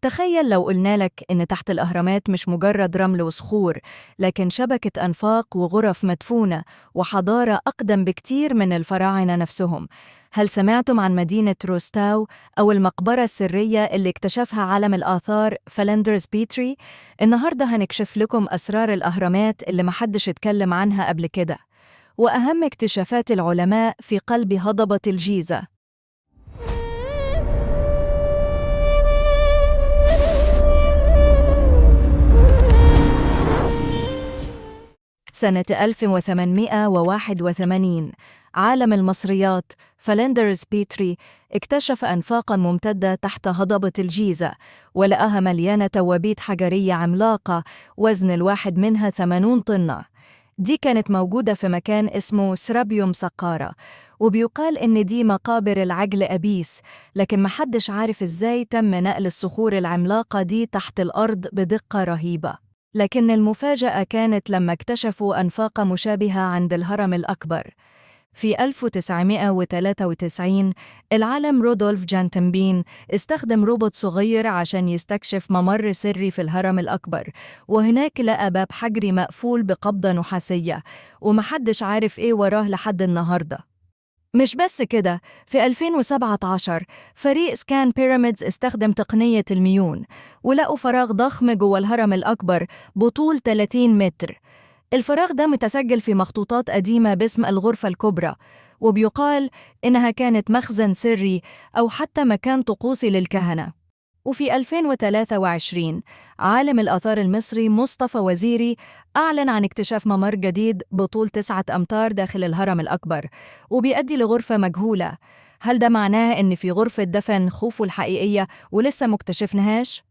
تخيل لو قلنا لك إن تحت الأهرامات مش مجرد رمل وصخور، لكن شبكة أنفاق وغرف مدفونة وحضارة أقدم بكتير من الفراعنة نفسهم. هل سمعتم عن مدينة روستاو أو المقبرة السرية اللي اكتشفها عالم الآثار فلندرز بيتري؟ النهاردة هنكشف لكم أسرار الأهرامات اللي محدش اتكلم عنها قبل كده، وأهم اكتشافات العلماء في قلب هضبة الجيزة. سنة 1881 عالم المصريات فلندرز بيتري اكتشف أنفاقاً ممتدة تحت هضبة الجيزة، ولقاها مليانة توابيت حجرية عملاقة وزن الواحد منها 80 طن. دي كانت موجودة في مكان اسمه سرابيوم سقارة، وبيقال إن دي مقابر العجل أبيس، لكن محدش عارف إزاي تم نقل الصخور العملاقة دي تحت الأرض بدقة رهيبة. لكن المفاجأة كانت لما اكتشفوا أنفاق مشابهة عند الهرم الأكبر. في 1993 العالم رودولف جانتمبين استخدم روبوت صغير عشان يستكشف ممر سري في الهرم الأكبر، وهناك لقى باب حجري مقفول بقبضة نحاسية، ومحدش عارف إيه وراه لحد النهاردة. مش بس كده، في 2017 فريق ScanPyramids استخدم تقنية الميون ولقوا فراغ ضخم جوه الهرم الأكبر بطول 30 متر. الفراغ ده متسجل في مخطوطات قديمة باسم الغرفة الكبرى، وبيقال إنها كانت مخزن سري أو حتى مكان طقوسي للكهنة. وفي 2023 عالم الآثار المصري مصطفى وزيري أعلن عن اكتشاف ممر جديد بطول 9 أمتار داخل الهرم الأكبر، وبيؤدي لغرفة مجهولة. هل ده معناه إن في غرفة دفن خوفو الحقيقية ولسه مكتشفناهاش؟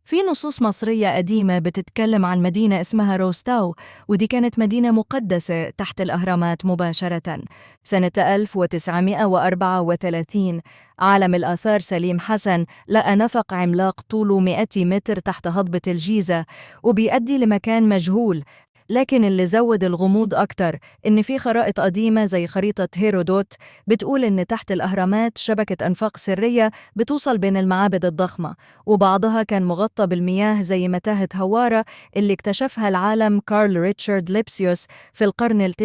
في نصوص مصرية قديمة بتتكلم عن مدينة اسمها روستاو، ودي كانت مدينة مقدسة تحت الأهرامات مباشرة. سنة 1934 عالم الآثار سليم حسن لقى نفق عملاق طوله 100 متر تحت هضبة الجيزة، وبيؤدي لمكان مجهول. لكن اللي زود الغموض أكتر إن في خرائط قديمة زي خريطة هيرودوت بتقول إن تحت الأهرامات شبكة أنفاق سرية بتوصل بين المعابد الضخمة، وبعضها كان مغطى بالمياه زي متاهة هوارة اللي اكتشفها العالم كارل ريتشارد ليبسيوس في القرن ال19.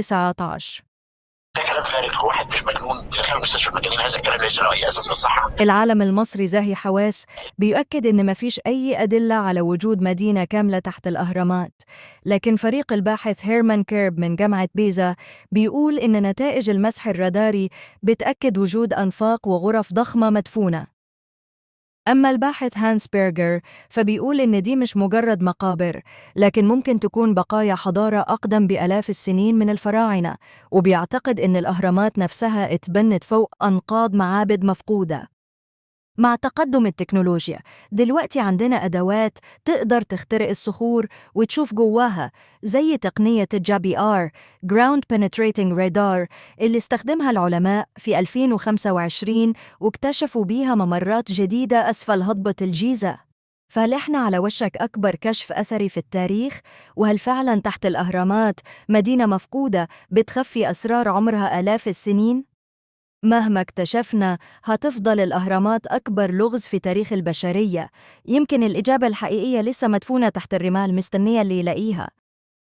ده كلام فارغ، واحد مش مجنون تدخله مستشفى المجانين، هذا الكلام ليس له اي اساس من الصحه. العالم المصري زاهي حواس بيؤكد إن مفيش أي أدلة على وجود مدينة كاملة تحت الأهرامات، لكن فريق الباحث هيرمان كيرب من جامعة بيزا بيقول إن نتائج المسح الراداري بتأكد وجود أنفاق وغرف ضخمة مدفونة. أما الباحث هانس بيرجر فبيقول إن دي مش مجرد مقابر، لكن ممكن تكون بقايا حضارة أقدم بآلاف السنين من الفراعنة، وبيعتقد إن الأهرامات نفسها اتبنت فوق أنقاض معابد مفقودة. مع تقدم التكنولوجيا دلوقتي عندنا أدوات تقدر تخترق الصخور وتشوف جواها، زي تقنية GPR Ground Penetrating Radar اللي استخدمها العلماء في 2025 واكتشفوا بيها ممرات جديدة أسفل هضبة الجيزة. فهل إحنا على وشك أكبر كشف أثري في التاريخ؟ وهل فعلاً تحت الأهرامات مدينة مفقودة بتخفي أسرار عمرها آلاف السنين؟ مهما اكتشفنا هتفضل الأهرامات أكبر لغز في تاريخ البشرية. يمكن الإجابة الحقيقية لسه مدفونة تحت الرمال مستنية اللي يلاقيها.